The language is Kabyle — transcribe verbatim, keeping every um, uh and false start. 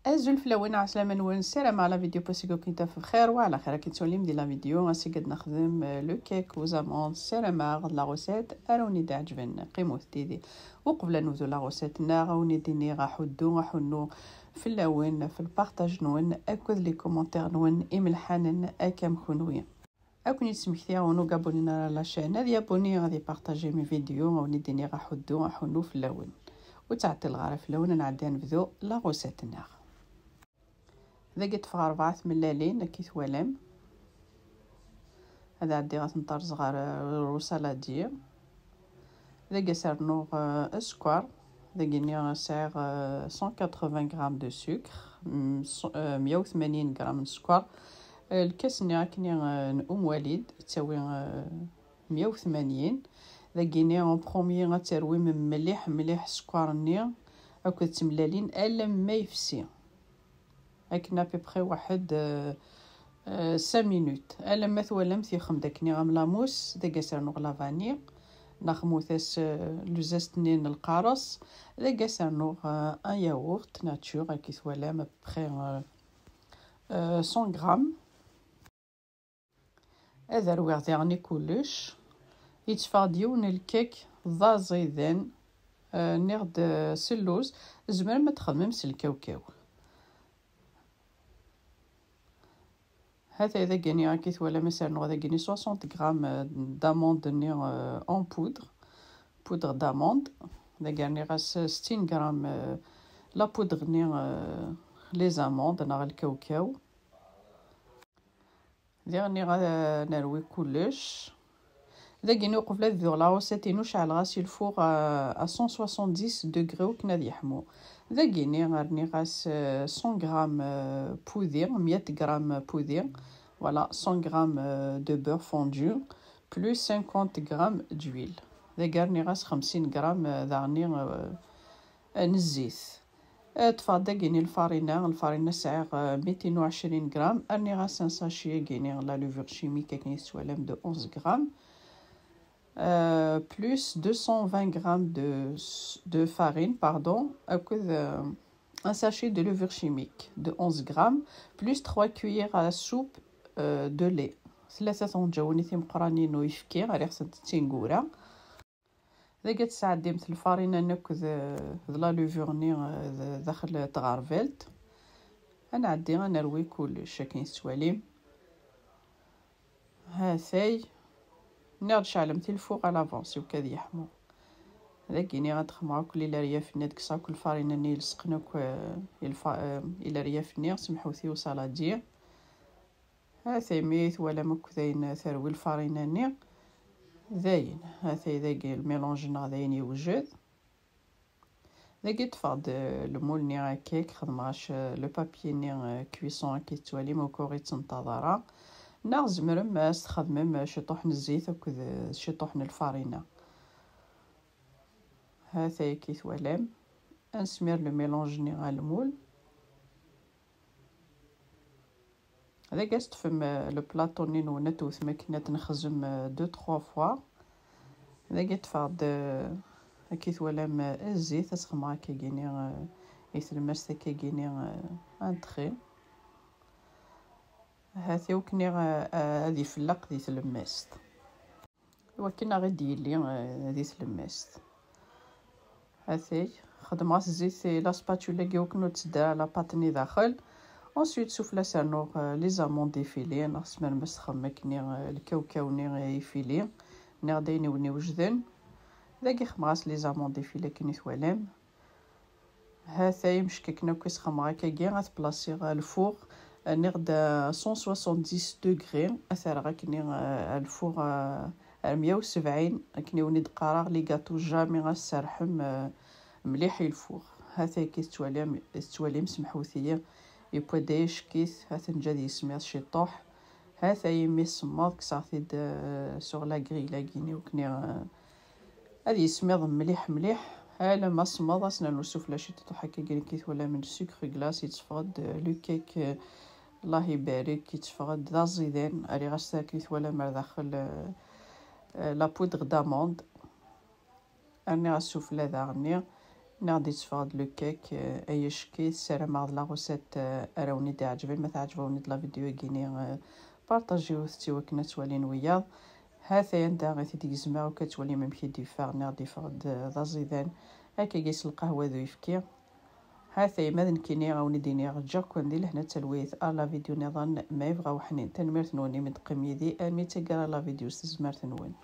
Azul fell-awen, ɛeslama-nwen, ssarameɣ la vidéo passée-agi ad ken-taf bxir wa ɛla xir. Akken tettwalim di la vidéo, ass-agi ad nexdem, euh, le cake aux amandes. Ssarameɣ d la recette ara wen-d-iɛeǧben. Qqimet didi. Uqbel ad nebdu la recette-nneɣ, ad wen-id-iniɣ aḥuddu, aḥunnu fell-awen, f lpartaj-nwen akked les commentaires-nwen imelḥanen akka am kunwi. Ad ken-id-smektiɣ win ur gabuni ara la chaîne, ad yabuni, ad ipartaji mes vidéos, ad wen-id-iniɣ aḥuddu, aḥunnu fell-awen. Ur ttɛeṭṭileɣ ara fell-awen, ad nɛeddi ad nebdu la recette-nneɣ. Dagi ṭṭfeɣ rebɛa tmellalin, akka i twalam. Ad ɛeddiɣ ad tent-rẓeɣ ɣer, ɣer usaladier. Dagi ad s-rnuɣ, euh, sskeṛ. Dagi-nni sɛiɣ, euh, cent quatre-vingts grammes de sucre, mm, so-, euh, meyya u tmanyin gram n sskeṛ. Euh, lkas-nni akkenni, euh, n Um Walid, yettawi, euh, meyya u tmanyin. Dagi-nni en premier ad terwim mliḥ, mliḥ sskeṛ-nni akked tmellalin alamma yefsi. Akken à peu près waḥed, euh, euh, cinq minutes. Alamma twalamt yexdem-d akkenni am la mousse, dagi ad s-rnuɣ la vanille, neɣ xmutas, euh, le zeste-nni n lqareṣ, dagi ad s-rnuɣ, euh, un yaourt nature, akka i twalam, à peu près, euh, euh, cent grammes. Ad rwiɣ diɣen i kullec. Yetteffeɣ-d yiwen n lkak d aẓidan, euh, nniɣ-d, euh, s lluz, tzemrem ad txedmem s lkawkaw. Hatay dagini, akka i twalam, ad s-rnuɣ dagini soixante grammes, euh, d'amande-nni, euh, en poudre, poudre d'amande. Dagi rniɣ-as settin grammes, euh, la poudre-nni, euh, les amandes neɣ lkawkaw. Diɣ nniɣ ad nerwi kullec. Dagini uqbel ad bduɣ la recette-inu, ceɛleɣ-as i lfuɣ à, à cent soixante-dix degrés akken ad yeḥmu. Dagini rniɣ-as, euh, cent grammes, euh, pudi, meyya gram pudi. Voilà, cent grammes, euh, de beurre fondu, plus cinquante grammes d'huile. Dagi rniɣ-as xemsin grammes, euh, daɣni, euh, n zzit. Ṭṭfeɣ dagini lfarina, lfarina sɛiɣ, euh, mitin u ɛecrin gram, rniɣ-as un sachet-agini la levure chimique akken i tettwalam de onze grammes, euh, plus deux cent vingt grammes de, de farine, pardon, akked, euh, un sachet de levure chimique de onze grammes, plus trois cuillères à soupe, euh, de lait. Tlata tɣenǧawin timeqqranin n uyefki, rriɣ-tent d tineggura. Dagi ad tesɛeddimt lfarina-nni akked, d la levure-nni, d, daxel tɣerbalt. Ad nɛeddi ad nerwi kullec akken i tettwalim. Hatay. Nniɣ-d ceɛlemt i lfuɣ à l'avance, iwk ad yeḥmu. Dagini ad xedmeɣ akk lilaryaf-nni, ad kkseɣ akk lfarina-nni ilesqen akk, eh, ilfa-, eh, ilaryaf-nni, semḥut-iyi usaladi. Hatay mi twalam akk dayen terwi lfarina-nni. Dayen, hatay dagi lmélange-nneɣ dayen yewjed. Dagi ṭṭfeɣ-d lmul-nni akkak, xedmeɣ-as le papier-nni, euh, cuisson akka i tettwalim, ur k-, ur ittenṭaḍ ara. Neɣ tzemrem ad s-txedmem ciṭuḥ n zzit akked ciṭuḥ n lfarina. Hatay akka i twalam. Ad nesmir le mélange-nni ɣer lmul. Dagi ad s-ṭṭfem, euh, le plateau-nni-nwen, ad tewtem akken ad t-nexzem, euh, deux, trois fois. Dagi ṭṭfeɣ-d, euh, akka i twalam, euh, zzit, ad s-xedmeɣ akkagini, euh, i tlemmast akkagini, euh, un trait. Hat iwakken, euh, euh, ad ifelleq di tlemmast. Iwakken ad ɣ-id-yili, eh, di tlemmast. Hatay, xedmeɣ-as zzit i la spatule-agi iwakken ur d-teddi ara la pâte-nni daxel. Ensuite, sufella ad s-rnuɣ, eh, les amandes effilées, neɣ tzemrem ad s-txedmem akkenni, eh, lkawkaw-nni, eh, effilé. Nniɣ-d ayen i wen-iwejden. Dagi xedmeɣ-as les amandes effilées akken i twalam. Hatay imeckaken akk i s-xedmeɣ akkagi, ad t-plasiɣ ɣer lfuɣ, nniɣ-d à cent soixante-dix degrés, ad t-rreɣ akkenni, euh, ɣer lfuɣ, euh, ar meyya u sebɛin, akken i wen-id-qqareɣ, les gâteaux jamais ad s-serrḥem, euh, mliḥ i lfuɣ. Hatay akka i tettwalim, tettwalim, semḥut-iyi, yewwa-d ay acek-it, ha-t-en ǧǧa ad yismiḍ ciṭuḥ. Hatay imi semmeḍ, kkseɣ-t-id, euh, sur la grille-agi-ni, akken i, euh, ad yismiḍ mliḥ mliḥ. Alamma semmeḍ, ad s-nernu sufella ciṭuḥ akka, akken i twalam, n sucre glace, yetteffeɣ-d, euh, le cake, euh, Allah ibarek, yetteffeɣ-d d aẓidan. Rriɣ-as akken i twalam ar daxel, euh, euh, la poudre d'amande. Rniɣ-as sufella daɣenni. Neɣ d-itteffeɣ-d le cake, eh, ay acki. Ssarameɣ d la recette, eh, ara wen-id-iɛeǧben. Ma teɛǧeb-awen-id la vidéo-agi-ni, eh, partagiwet-tt i wakken ad tt-walin wiyaḍ. Ha-t-aya anda i t-id-gezmeɣ, akka ad twalim amek i d-yeffeɣ, neɣ d-yeffeɣ-d, eh, d aẓidan. Akkagi s lqahwa d uyefki. Ha-t-aya ma d nekkini a wen-id-iniɣ ǧǧiɣ-ken di lehna d talwit ar la vidéo nniḍen ma yebɣa weḥnin. Tanemmirt-nwen imi d-teqqim yid-i armi d taggara la vidéo s tezmert-nwen.